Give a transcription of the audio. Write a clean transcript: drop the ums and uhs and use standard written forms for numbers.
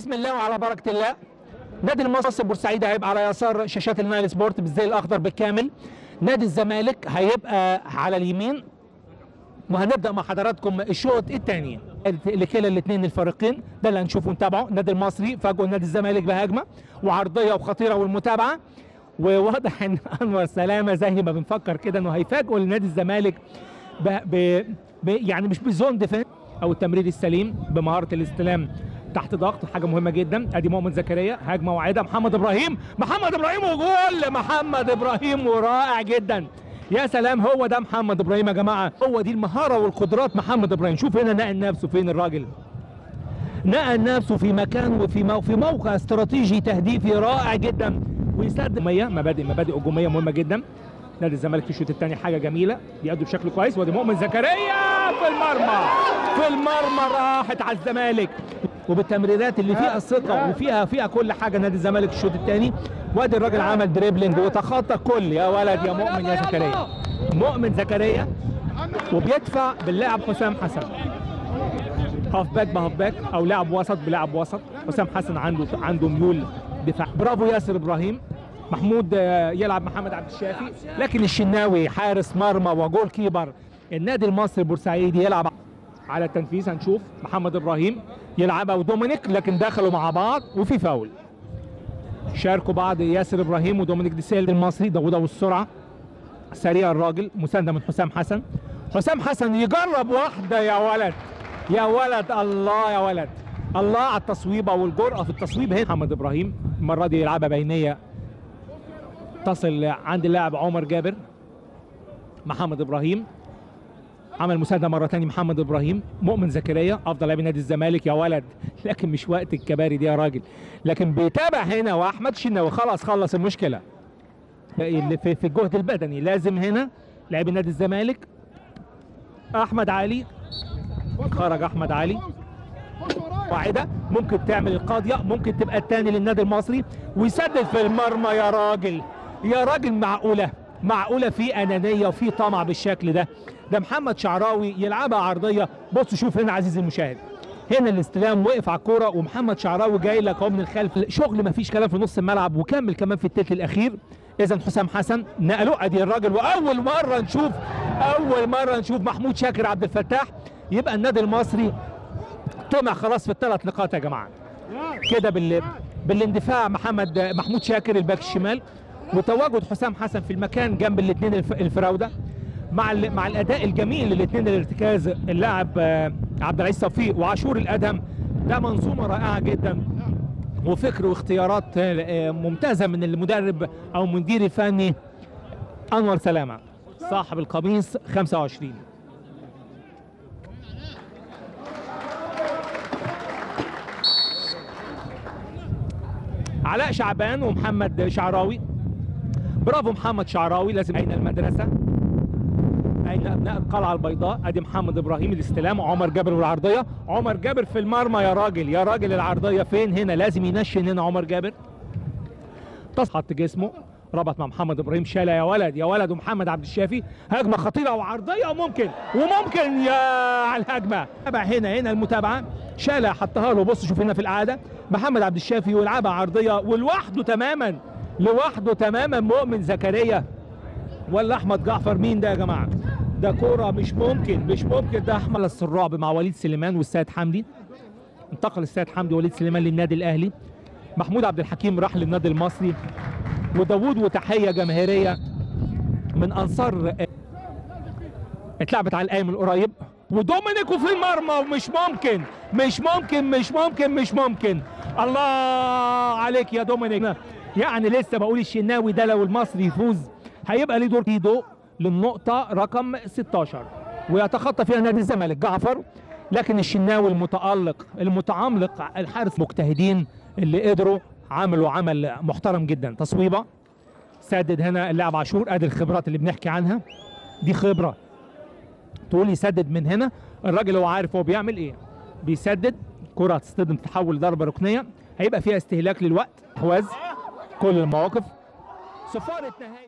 بسم الله وعلى بركة الله. نادي المصري بورسعيد هيبقى على يسار شاشات النايل سبورت بالزي الاخضر بالكامل. نادي الزمالك هيبقى على اليمين. وهنبدا مع حضراتكم الشوط الثاني لكلا الاثنين الفريقين، ده اللي هنشوفه ونتابعه. النادي المصري فاجئوا نادي الزمالك بهجمه وعرضيه وخطيرة والمتابعة، وواضح ان انور سلامه زي ما بنفكر كده انه هيفاجئوا لنادي الزمالك يعني مش ب zone defense او التمرير السليم بمهارة الاستلام تحت ضغط، حاجة مهمة جدا. ادي مؤمن زكريا، هجمة واعده، محمد ابراهيم، محمد ابراهيم وجول محمد ابراهيم، ورائع جدا. يا سلام، هو ده محمد ابراهيم يا جماعة، هو دي المهارة والقدرات محمد ابراهيم. شوف هنا نقل نفسه فين الراجل، نقل نفسه في مكان وفي في موقع استراتيجي تهديفي رائع جدا، ويسدد. مبادئ هجومية مهمة جدا. نادي الزمالك في الشوط الثاني حاجة جميلة، بيأدوا بشكل كويس. وادي مؤمن زكريا في المرمى، في المرمى راحت على الزمالك، وبالتمريرات اللي فيها الثقة وفيها كل حاجة نادي الزمالك الشوط الثاني. وادي الراجل عمل dribbling وتخطى كل، يا ولد يا مؤمن يا زكريا، مؤمن زكريا، وبيدفع باللاعب حسام حسن، half back ب half back او لاعب وسط بلاعب وسط. حسام حسن عنده ميول دفاع. برافو ياسر ابراهيم. محمود يلعب محمد عبد الشافي، لكن الشناوي حارس مرمى و goalkeeper النادي المصري بورسعيدي يلعب على التنفيذ. هنشوف محمد ابراهيم يلعبها ودومينيك، لكن دخلوا مع بعض وفي فاول، شاركوا بعض ياسر ابراهيم ودومينيك ديسيل. المصري ده والسرعة سريع الراجل، مساندة من حسام حسن. حسام حسن يجرب واحدة، يا ولد يا ولد، الله يا ولد، الله على التصويبه والجرأه في التصويب. هنا محمد ابراهيم المرة دي يلعبها بينيه، تصل عند اللاعب عمر جابر. محمد ابراهيم عمل مساندة مرة ثانية، محمد ابراهيم، مؤمن زكريا افضل لاعب نادي الزمالك يا ولد، لكن مش وقت الكباري دي يا راجل. لكن بيتابع هنا واحمد شناوي، خلاص خلص المشكلة اللي في الجهد البدني. لازم هنا لاعب نادي الزمالك احمد علي، خرج احمد علي. واعده ممكن تعمل القاضية، ممكن تبقى الثاني للنادي المصري، ويسدد في المرمى. يا راجل يا راجل، معقولة معقولة في انانية وفي طمع بالشكل ده؟ ده محمد شعراوي يلعبها عرضية. بص شوف هنا عزيزي المشاهد، هنا الاستلام وقف على الكورة ومحمد شعراوي جاي لك اهو من الخلف، شغل ما فيش كلام في نص الملعب، وكمل كمان في الثلث الاخير. اذا حسام حسن نقله، ادي الراجل. واول مرة نشوف، اول مرة نشوف محمود شاكر عبد الفتاح. يبقى النادي المصري طمع خلاص في الثلاث نقاط يا جماعة كده بالاندفاع. محمود شاكر الباك الشمال، وتواجد حسام حسن في المكان جنب الاثنين الفراوده، مع الاداء الجميل للاثنين الارتكاز اللاعب عبد العزيز صفيق وعاشور الادهم. ده منظومة رائعة جدا، وفكر واختيارات ممتازة من المدرب او المدير الفني انور سلامه صاحب القميص 25. علاء شعبان ومحمد شعراوي، برافو محمد شعراوي. لازم اين المدرسة، اين ابناء القلعة البيضاء. ادي محمد ابراهيم الاستلام، عمر جابر والعرضيه، عمر جابر في المرمى. يا راجل يا راجل، العرضية فين هنا؟ لازم ينشن هنا عمر جابر. حط جسمه، ربط مع محمد ابراهيم، شالها يا ولد يا ولد. ومحمد عبد الشافي، هجمة خطيرة وعرضيه، وممكن يا على الهجمة. تابع هنا المتابعة، شالها حطها له. بص شوف هنا في العادة محمد عبد الشافي ويلعبها عرضية، ولوحده تماما، لوحده تماما مؤمن زكريا ولا احمد جعفر. مين ده يا جماعة؟ ده كورة مش ممكن، مش ممكن. ده احمد الرعب مع وليد سليمان والسيد حمدي. انتقل السيد حمدي ووليد سليمان للنادي الاهلي. محمود عبد الحكيم راح للنادي المصري. وداوود، وتحية جماهيرية من انصار. اتلعبت على القايم القريب، ودومينيك وفي المرمى، ومش ممكن مش ممكن مش ممكن مش ممكن. الله عليك يا دومينيك. يعني لسه بقول الشناوي ده لو المصري يفوز هيبقى ليه دور في ضوء للنقطة رقم 16 ويتخطى فيها نادي الزمالك جعفر. لكن الشناوي المتألق المتعملق الحارس، مجتهدين اللي قدروا عملوا عمل محترم جدا. تصويبة سدد هنا اللاعب عاشور، ادي الخبرات اللي بنحكي عنها دي، خبرة تقول يسدد من هنا. الراجل هو عارف هو بيعمل ايه، بيسدد كرة تصطدم تتحول ضربة ركنية، هيبقى فيها استهلاك للوقت، حواز كل المواقف. صفارة نهاية.